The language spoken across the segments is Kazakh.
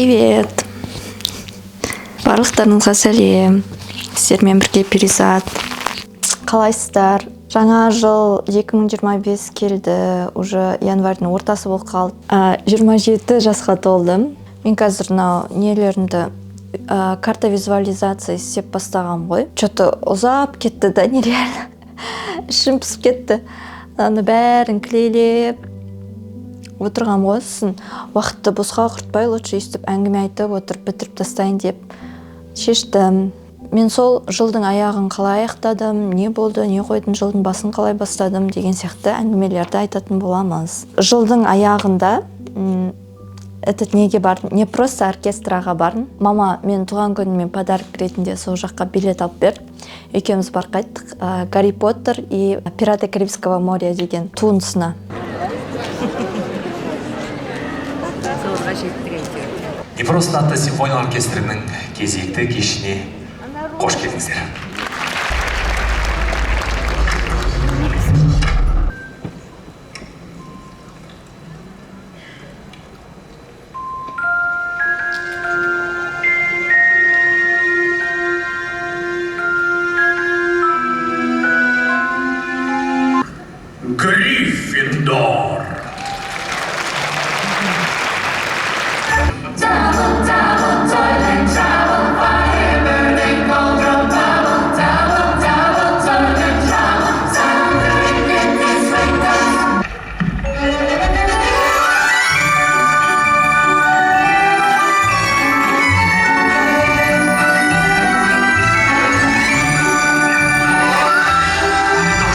Привет! Барлықтарыңызға сәлем! Сіздермен бірге Перизат. Қалайсыздар? Жаңа жыл 2025 келді, уже январьдың ортасы болып қалды. 27 жасқа толдым. Мен қазір мынау нелерімді, карта визуализация істеп бастағам ғой. Че-то ұзап кетті да, нереально. Ішім пісіп кетті. Аны бәрін клейлеп отырғам ғой. Сосын уақытты босқа құртпай, лучше өйстіп әңгіме айтып отырып бітіріп тастайын деп шештім. Мен сол жылдың аяғын қалай аяқтадым, не болды, не қойдым, жылдың басын қалай бастадым деген сияқты әңгімелерді айтатын боламыз. Жылдың аяғында этот неге бардым, не просто оркестраға бардым. Мама мен туған күніме подарок ретінде сол жаққа билет алып берді. Екеуміз барып қайттық, «Гарри Поттер и пираты Карибского моря» деген туындысына. Зорға жеттік әйтеуір. Не просто атты симфониялық оркестрінің кезекті кешіне қош келдіңіздер. Гриффиндор.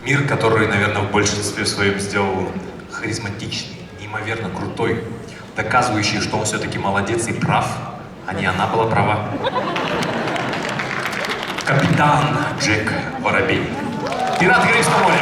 Мир, который, наверное, в большинстве своем сделал харизматичный, неимоверно крутой, доказывающий, что он все-таки молодец и прав, а не она была права. Капитан Джек Воробей. «Пираты Карибского моря».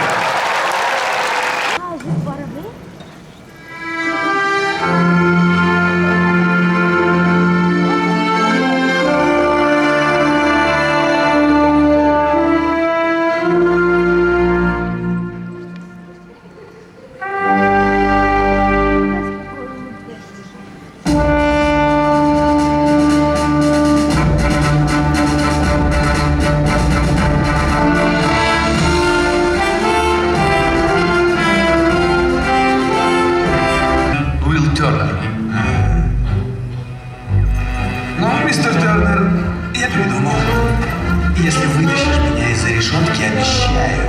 Уилл Тернер. Ну, мистер Тернер, я придумал. Если вытащишь меня из-за решетки, обещаю.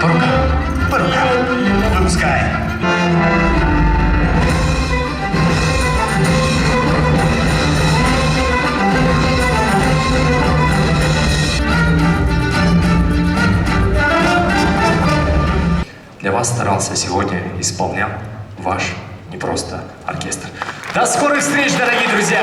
По рукам. По рукам. Выпускай. Для вас старался сегодня, исполнял ваш не просто оркестр. До скорых встреч, дорогие друзья!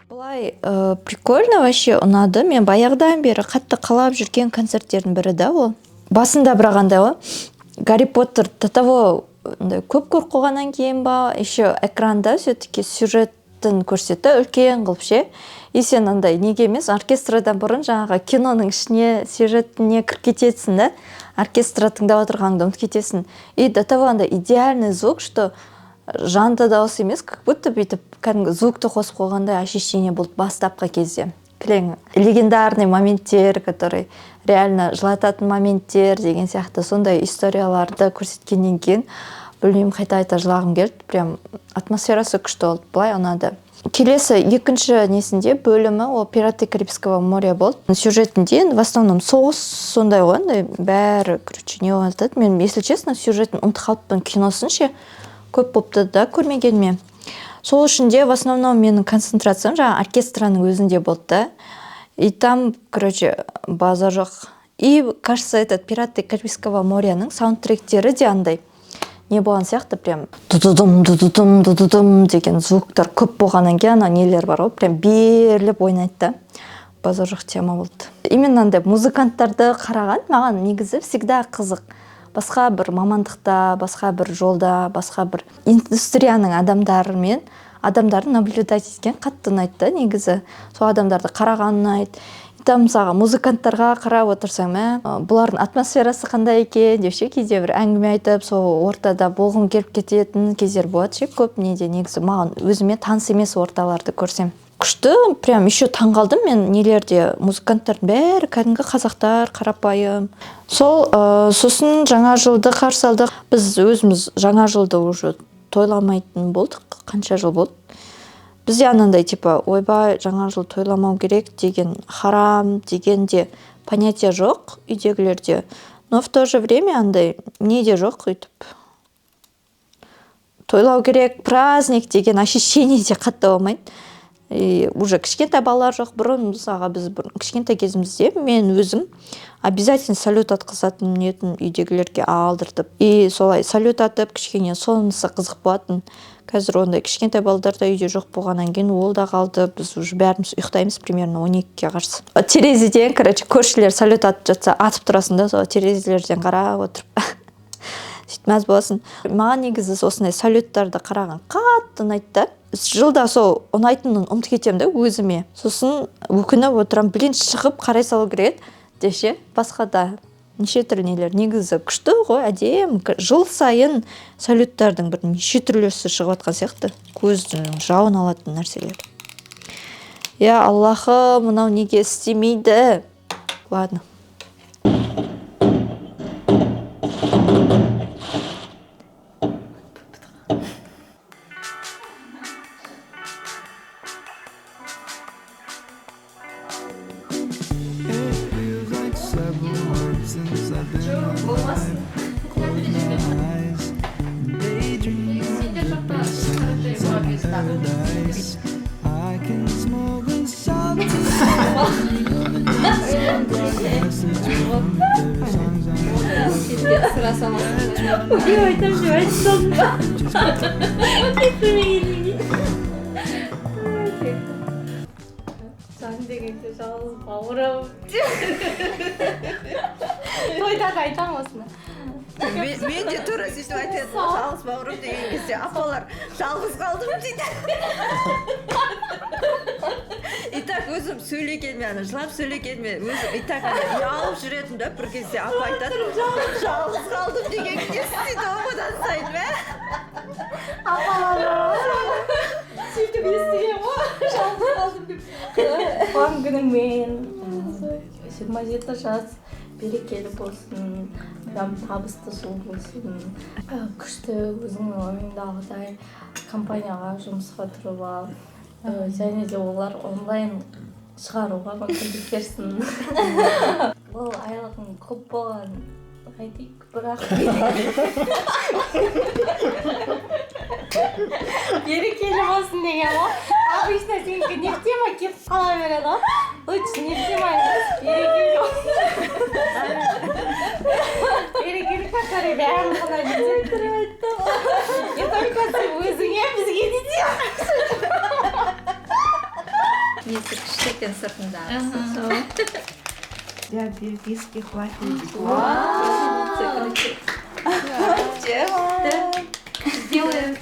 Былай прикольно вообще, ұнады. Мен баяғыдан бері қатты қалап жүрген концерттердің бірі да ол. Басында бірақ андай ғой, «Гарри Поттер» до того андай көп көріп қойғаннан кейін ба, еще экранда все таки сюжетін көрсетті үлкен қылып ше. И сен андай неге емес, оркестрдан бұрын жаңағы киноның ішіне, сюжетіне кіріп кетесің да, оркестр тыңдап отырғаныңды ұмытып кетесің. И до того андай идеальный звук, что жанды дауыс емес, как будто бүйтіп кәдімгі звукты қосып қойғандай ощущение болды бастапқы кезде. Кілең легендарный моменттер, который реально жылататын моменттер деген сияқты сондай историяларды көрсеткеннен кейін, білмеймін, қайта қайта жылағым келді. Прям атмосферасы күшті болды, былай ұнады. Келесі екінші несінде бөлімі ол «Пираты Карибского моря» болды. Сюжетінде енді в основном соғыс сондай ғой, андай бәрі, короче, не болып жатады. Мен, если честно, сюжетін ұмытып қалыппын, киносын ше, көп болыпты да көрмегеніме. Сол үшін де в основном менің концентрациям жаңағы оркестраның өзінде болды да. И там, короче, базар жоқ. И кажется, этот «Пираты Карибского моряның» саундтректері де андай не болған сияқты, прям дудудум дудудум дудудум деген звуктар көп болғаннан кейін, ана нелер бар ғой, прям беріліп ойнайды да. Базар жоқ, тема болды. Именно андай музыканттарды қараған маған негізі всегда қызық. Басқа бір мамандықта, басқа бір жолда, басқа бір индустрияның адамдарымен Адамдарды наблюдать еткен қатты ұнайды да негізі. Сол адамдарды қараған ұнайды. Там мысалға музыканттарға қарап отырсаң, мә, бұлардың атмосферасы қандай екен деп ше, кейде бір әңгіме айтып, сол ортада болғым келіп кететін кездер болады ше, көп неде негізі маған өзіме таныс емес орталарды көрсем. Күшті, прям еще таңғалдым мен нелерде, музыканттардың бәрі кәдімгі қазақтар, қарапайым. Сол, сосын жаңа жылды қарсы алдық. Біз өзіміз жаңа жылды уже тойламайтын болдық, қанша жыл болды. Бізде анандай типа ойбай жаңа жыл тойламау керек деген, харам деген де понятие жоқ үйдегілерде, но в то же время андай не де жоқ, өйтіп тойлау керек праздник деген ощущение де қатты болмайды. И уже кішкентай балалар жоқ. Бұрын мысалға біз бұрын кішкентай кезімізде мен өзім обязательно салют атқызатын етін үйдегілерге алдыртып, и солай салют атып кішкене сонысы қызық болатын. Қазір ондай кішкентай балдар да үйде жоқ болғаннан кейін ол да қалды. Біз уже бәріміз ұйықтаймыз примерно 12-ге қарсы. Терезеден, короче, көршілер салют атып жатса, атып тұрасың да, сол терезелерден қарап отырып сөйтіп мәз боласың. Маған негізі осындай салюттарды қараған қатты ұнайды да. Жылда сол ұнайтынын ұмытып кетемін да өзіме. Сосын өкініп отырамын, блин, шығып қарай салу керек еді деп ше. Басқа да неше түрлі нелер негізі күшті ғой, әдемі. Жыл сайын салюттардың бір неше түрлісі шығып жатқан сияқты, көздің жауын алатын нәрселер. Я Аллахым, мынау неге істемейді? Ладно. Тойда да айтамын осыны. Мен де тура сөйтіп айтатын, жалғыз бауырым деген кезде апалар жалғыз қалдым дейді. И так өзім сөйлегенме, ана жылап сөйлегенме, өзім и так ана ұялып жүретін да, бір кезде апа айтады, жалғыз қалдым деген не істейді одан сайын, мә? Апалар сөйтіп естіген ғой, жалғыз қалдым деп. Туған күніңмен, 27 жас берекелі болсын, прям табысты жыл болсын. Күшті өзіңнің ойыңдағыдай компанияға жұмысқа тұрып ал. Және де олар онлайн шығаруға мүмкіндік берсін. Бұл айлығың көп болған айтайық, бірақ берекелі болсын деген ғой. Обычно сенікі не в тема кетіп қала береді ғой. Лучше не в тема емес, берекелі болсын. Берекелі, который барлығына жетеді. Не только сен өзіңе, бізге де де. Несі күшті екен сыртындағысы. Для бельгийских вафель. Сделаем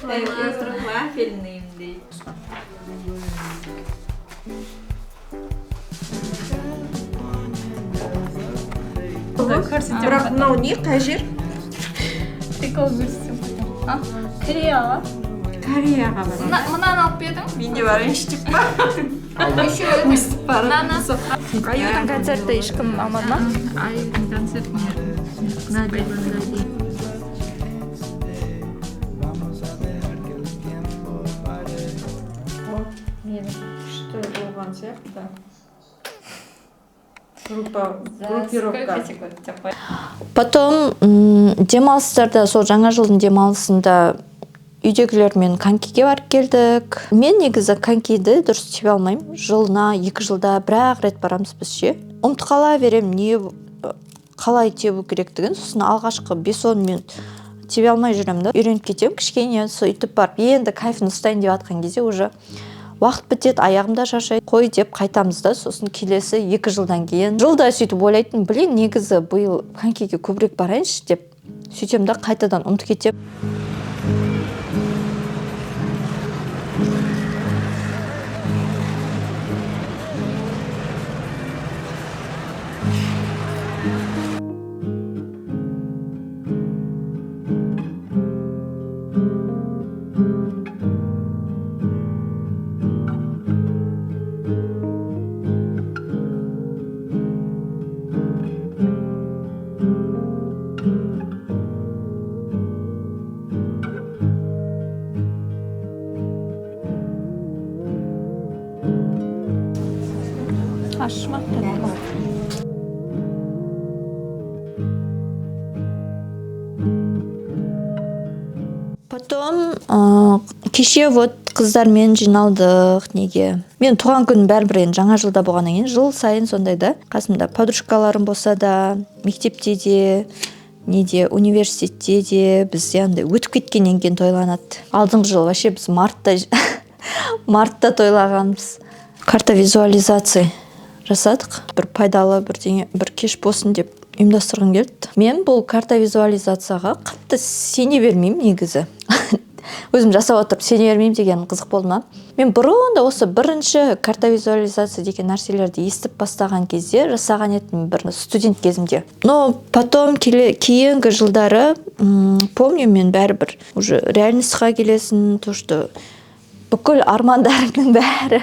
вафельным дейді. Бірақ мынау не, қай жер? Прикол көрсетемін. Кореяға. Кореяға барамын. Мынаны алып па едің? Мен де барайыншы деп па? Өстіп барып. Аюдың концерті ешкім алмады ма? Аюдың концертіне. Надя. Менің күшті болған сияқты. Группировка. Потом демалыстарда, сол жаңа жылдың демалысында үйдегілермен конькиге барып келдік. Мен негізі конькиді дұрыс тебе алмаймын. Жылына, 2 жылда бір-ақ рет барамыз біз ше. Ұмытып қала беремін, не қалай тебу керектігін. Сосын алғашқы 5-10 минут тебе алмай жүремін да. Үйреніп кетемін кішкене, сөйтіп барып енді кайфын ұстайын деп атқан кезде уже уақыт бітеді, аяғым да шаршайды, қой деп қайтамыз да. Сосын келесі 2 жылдан кейін жылда сөйтіп ойлайтын, блин, негізі биыл конькиге көбірек барайыншы деп сөйтемін да, қайтадан ұмытып кетемін. Кеше вот қыздармен жиналдық. Неге мен туған күнім бәрібір енді жаңа жылда болғаннан кейін жыл сайын сондай да, қасымда подружкаларым болса да, мектепте де, неде, университетте де, бізде андай өтіп кеткеннен кейін тойланады. Алдыңғы жылы вообще біз мартта тойлағанбыз. Карта визуализация жасадық, бір пайдалы бірдеңе, бір кеш болсын деп ұйымдастырғым келді. Мен бұл карта визуализацияға қатты сене бермеймін негізі. Өзім жасап отырып сене бермеймін деген қызық болды ма. Мен бұрын да осы бірінші карта визуализация деген нәрселерді естіп бастаған кезде жасаған едім, бір студент кезімде. Но потом кейінгі жылдары, помню, мен бәрібір уже реальностьқа келесің, то что бүкіл армандарыңның бәрі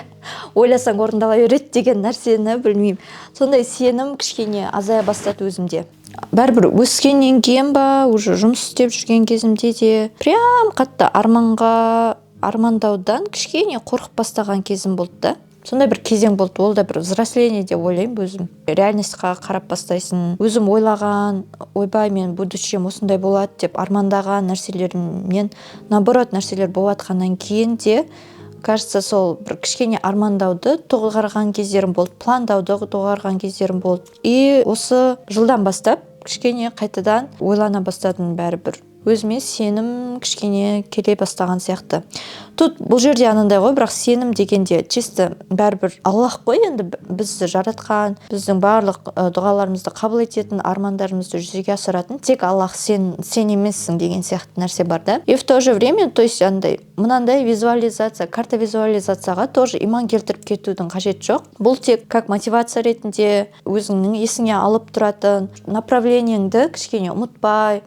ойласаң орындала береді деген нәрсені, білмеймін, сондай сенім кішкене азая бастады өзімде. Бәрібір өскеннен кейін ба, уже жұмыс істеп жүрген кезімде де прям қатты арманға армандаудан кішкене қорқып бастаған кезім болды да. Сондай бір кезең болды, ол да бір взросление деп ойлаймын өзім. Реальностьқа қарап бастайсың. Өзім ойлаған, ойбай, мен будущем осындай болады деп армандаған нәрселерімнен наоборот нәрселер болып жатқаннан кейін де, кажется, сол бір кішкене армандауды доғарған кездерім болды, пландауды доғарған кездерім болды. И осы жылдан бастап кішкене қайтадан ойлана бастадым, бәрібір өзіме сенім кішкене келе бастаған сияқты. Тут бұл жерде анандай ғой, бірақ сенім дегенде чисто бәрібір Аллах қой енді, бізді жаратқан, біздің барлық дұғаларымызды қабыл ететін, армандарымызды жүзеге асыратын тек Аллах, сен емессің деген сияқты нәрсе бар да. И в то же время, то есть андай мынандай визуализация, карта визуализацияға тоже иман келтіріп кетудің қажеті жоқ. Бұл тек как мотивация ретінде өзіңнің есіңе алып тұратын, направлениеңді кішкене ұмытпай,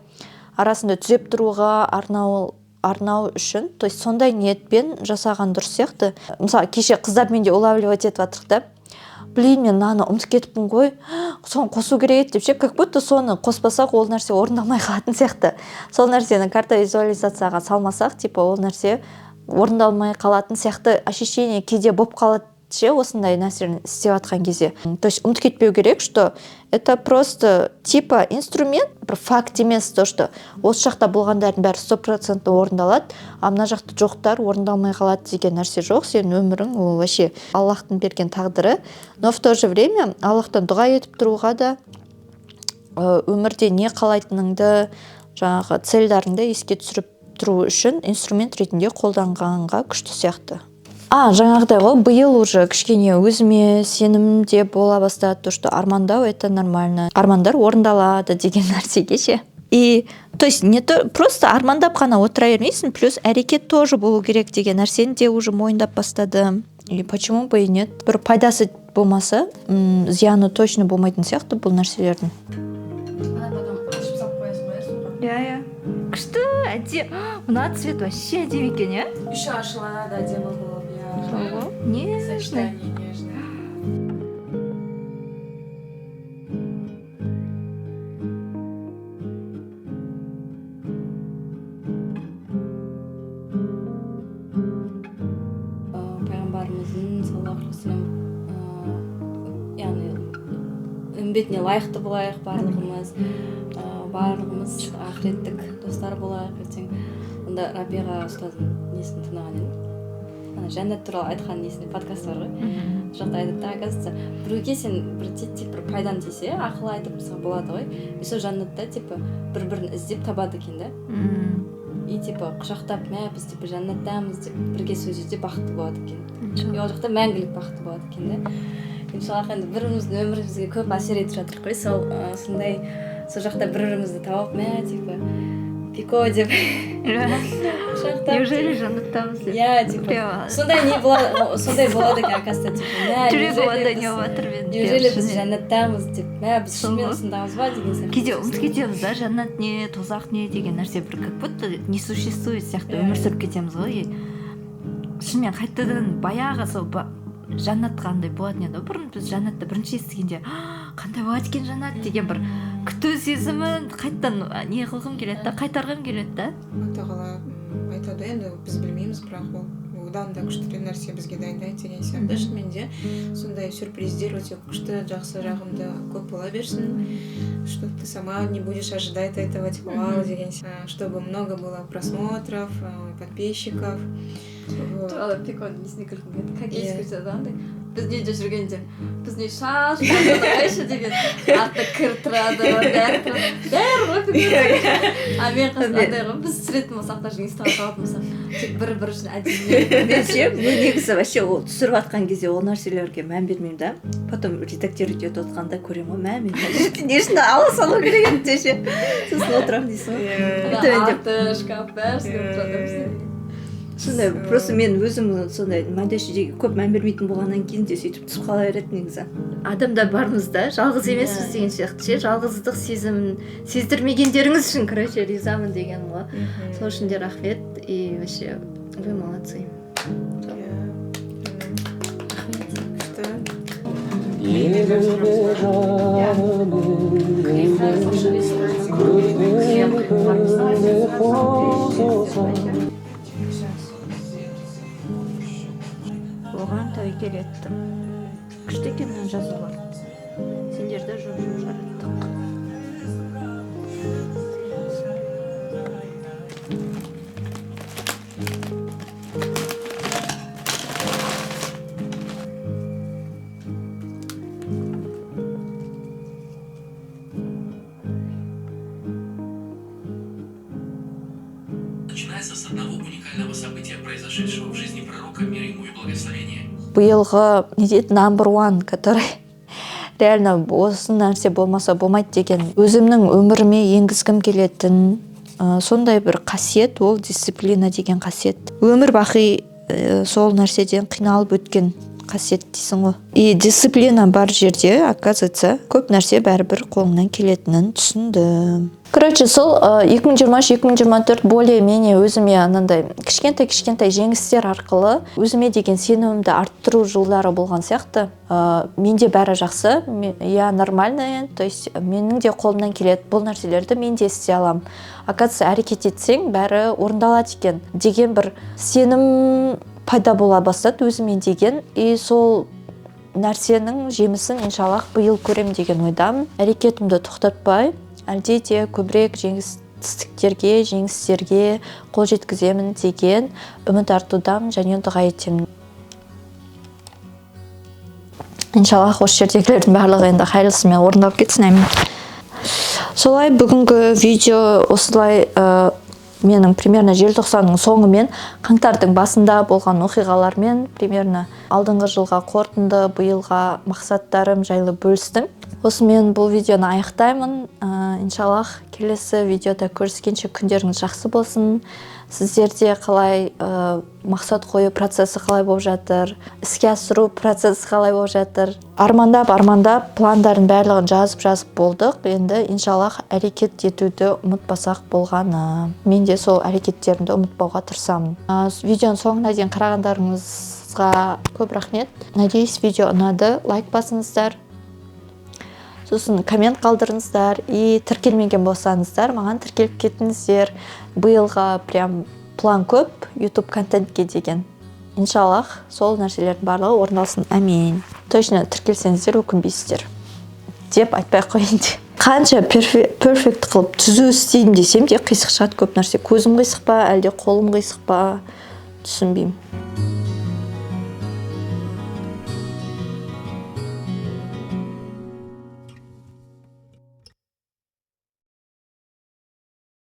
арасында түзеп тұруға арнау үшін, то есть сондай ниетпен жасаған дұрыс сияқты. Мысалы, кеше қыздармен де улавливать етіп жатырық да, блин, мен мынаны ұмытып кетіппін ғой, соны қосу керек еді деп ше, как будто соны қоспасақ, ол нәрсе орындалмай қалатын сияқты. Сол нәрсені карта визуализацияға салмасақ, типа ол нәрсе орындалмай қалатын сияқты ощущение кейде болып қалады ше, осындай нәрсені істеп жатқан кезде. То есть ұмытып кетпеу керек, что это просто типа инструмент, бір факт емес, то что осы жақта болғандардың бәрі стопроцентно орындалады, а мына жақта жоқтар орындалмай қалады деген нәрсе жоқ. Сенің өмірің ол вообще Аллахтың берген тағдыры, но в то же время Аллахтан дұға етіп тұруға да, өмірде не қалайтыныңды, жаңағы цельдарыңды еске түсіріп тұру үшін инструмент ретінде қолданғанға күшті сияқты. А жаңағыдай ғой, биыл уже кішкене өзіме сенім де бола бастады, то что армандау это нормально, армандар орындалады деген нәрсеге ше. И то есть не то просто армандап қана отыра бермейсің, плюс әрекет тоже болу керек деген нәрсені де уже мойындап бастадым. И почему бы и нет, бір пайдасы болмаса, зияны точно болмайтын сияқты бұл нәрселердің. Ана потом ашып салып қоясың ғой, иә, суға. Иә, күшті, әдемі. Мына цвет вообще әдемі екен, иә. Еще ашылады әдемі болып, иә. Сол ғой, нежный. Сочетание нежное. Пайғамбарымыздың саллаллаху алейхи уассалам, яғни үмбетіне лайықты болайық барлығымыз, барлығымыз ақыреттік достар болайық ертең. Онда Рабиға ұстаздың несін тыңдаған едім, ана жәннат туралы айтқан несінде подкаст бар ғой, сол жақта айтады да, оказывается, біреуге сен бір титтей бір пайдаң тисе, ақыл айтып, мысалы, болады ғой, и сол жәннатта типа бір бірін іздеп табады екен да, и типа құшақтап, мә, біз типа жәннаттамыз деп бірге сол жерде бақытты болады екен, и ол жақта мәңгілік бақытты болады екен да. Иншаллах, енді бір біріміздің өмірімізге көп әсер етіп жатырмық қой, сол сондай сол жақта бір бірімізді тауып, мә, типа пико деп құшақтап. Неужели жәннаттамыз деп. Иә, типа Прямо сондай не болады, сондай болады екен, оказывается, типа мә, жүрегім неужели андай біз- не болып жатыр менің. неужели біз Шынымен. жәннаттамыз деп, мә, біз Сол шынымен ғой. осындамыз ба деген сияқты. Кейде ұмытып кетеміз да, жәннат не, тозақ не деген нәрсе бір как будто не существует сияқты өмір сүріп кетеміз ғой. И шынымен қайтадан баяғы сол жәннат қандай болатын еді ғой бұрын, біз жәннатты бірінші естігенде: «А, қандай болады екен жәннат?» деген бір күту сезімін қайтадан не қылғым келеді да, қайтарғым келеді да. Алла тағала айтады, енді біз білмейміз, бірақ ол Одан да күшті нәрсе бізге дайындайды деген сияқты. Шынымен де сондай сюрприздер өте күшті, жақсы, жағымды көп бола берсін, что ты сама не будешь ожидать этого, типа вау деген сияқты. Чтобы много было просмотров, подписчиков. Вот. Туралы Пиконың несіне күлкім келді, Иә. Хоккей көрсетеді андай, біз неде жүргенде, біз не шаш қойшы деген, артта кір тұрады, бәрі тұрады, бәрі ғой Пико. А мен қасымда андай ғой, біз түсіретін болсақ, даже инстаға салатын болсақ, тек бір бір үшін әдемі. Мен ше, мен негізі вообще ол түсіріп жатқан кезде ол нәрселерге мән бермеймін да, потом редактировать етіп отқанда көремін ғой, мә, мен мына жерде не үшін ала салу керек еді деп ше, сосын отырамын дейсің ғой. Иә. Төмендеп. Арты шкаф, бәрі істеп тұрады бізде. Сондай, просто мен өзім сондай мәдешіге көп мән бермейтін болғаннан кейін де сөйтіп түсіп қала береді. Негізі адамдар бармыз да, жалғыз емеспіз деген сияқты ше, жалғыздық сезімін сездірмегендеріңіз үшін, короче, ризамын дегенім ғой. Сол үшін де рахмет, и вообще вы молодцы. Иә. Күшті. Еліме, жаным, көрген күніне қосылсам. Оған тәуекел еттім. Күшті екен мына жазулар. Сендерді жұп жұп жараттық. Начинается с одного уникального события, произошедшего в жизни пророка, мир ему и благословение. Биылғы не дейді, number one, который реально осы нәрсе болмаса болмайды деген, өзімнің өміріме енгізгім келетін сондай бір қасиет, ол дисциплина деген қасиет. Өмір бақи сол нәрседен қиналып өткен қасиет дейсің ғой. И дисциплина бар жерде, оказывается, көп нәрсе бәрібір қолыңнан келетінін түсіндім. Короче, сол 2023-2024 более менее өзіме анандай кішкентай кішкентай жеңістер арқылы өзіме деген сенімімді арттыру жылдары болған сияқты. Менде бәрі жақсы, я нормальная, то есть менің де қолымнан келеді, бұл нәрселерді мен де істей аламын, оказывается, әрекет етсең, бәрі орындалады екен деген бір сенім пайда бола бастады өзіме деген. И сол нәрсенің жемісін, иншаллах, биыл көрем деген ойдамын. Әрекетімді тоқтатпай, әлде де көбірек жеңістіктерге, жеңістерге қол жеткіземін деген үміт артудамын және дұға етемін. Иншаллах, осы жердегілердің барлығы енді хайырлысымен орындалып кетсін, әмин. Солай, бүгінгі видео осылай, менің примерно желтоқсанның соңы мен қаңтардың басында болған оқиғалармен, примерно алдыңғы жылға қорытынды, биылға мақсаттарым жайлы бөлістім. Осымен бұл видеоны аяқтаймын. Иншаллах, келесі видеода көріскенше күндеріңіз жақсы болсын. Сіздерде қалай, мақсат қою процесі қалай болып жатыр, іске асыру процесі қалай болып жатыр? Армандап армандап, пландардың барлығын жазып жазып болдық. Енді, иншаллах, әрекет етуді ұмытпасақ болғаны. Мен де сол әрекеттерімді ұмытпауға тырысамын. Видеоның соңына дейін қарағандарыңызға көп рахмет. Надеюсь, видео ұнады. Лайк басыңыздар, сосын коммент қалдырыңыздар, и тіркелмеген болсаңыздар, маған тіркеліп кетіңіздер. Биылға прям план көп YouTube контентке деген. Иншаллах, сол нәрселердің барлығы орындалсын, әмин. Точно тіркелсеңіздер, өкінбейсіздер деп айтпай ақ қояйын де. Қанша перфект қылып түзу істеймін десем де, қисық шығады көп нәрсе. Көзім қисық па, әлде қолым қисық па, түсінбеймін.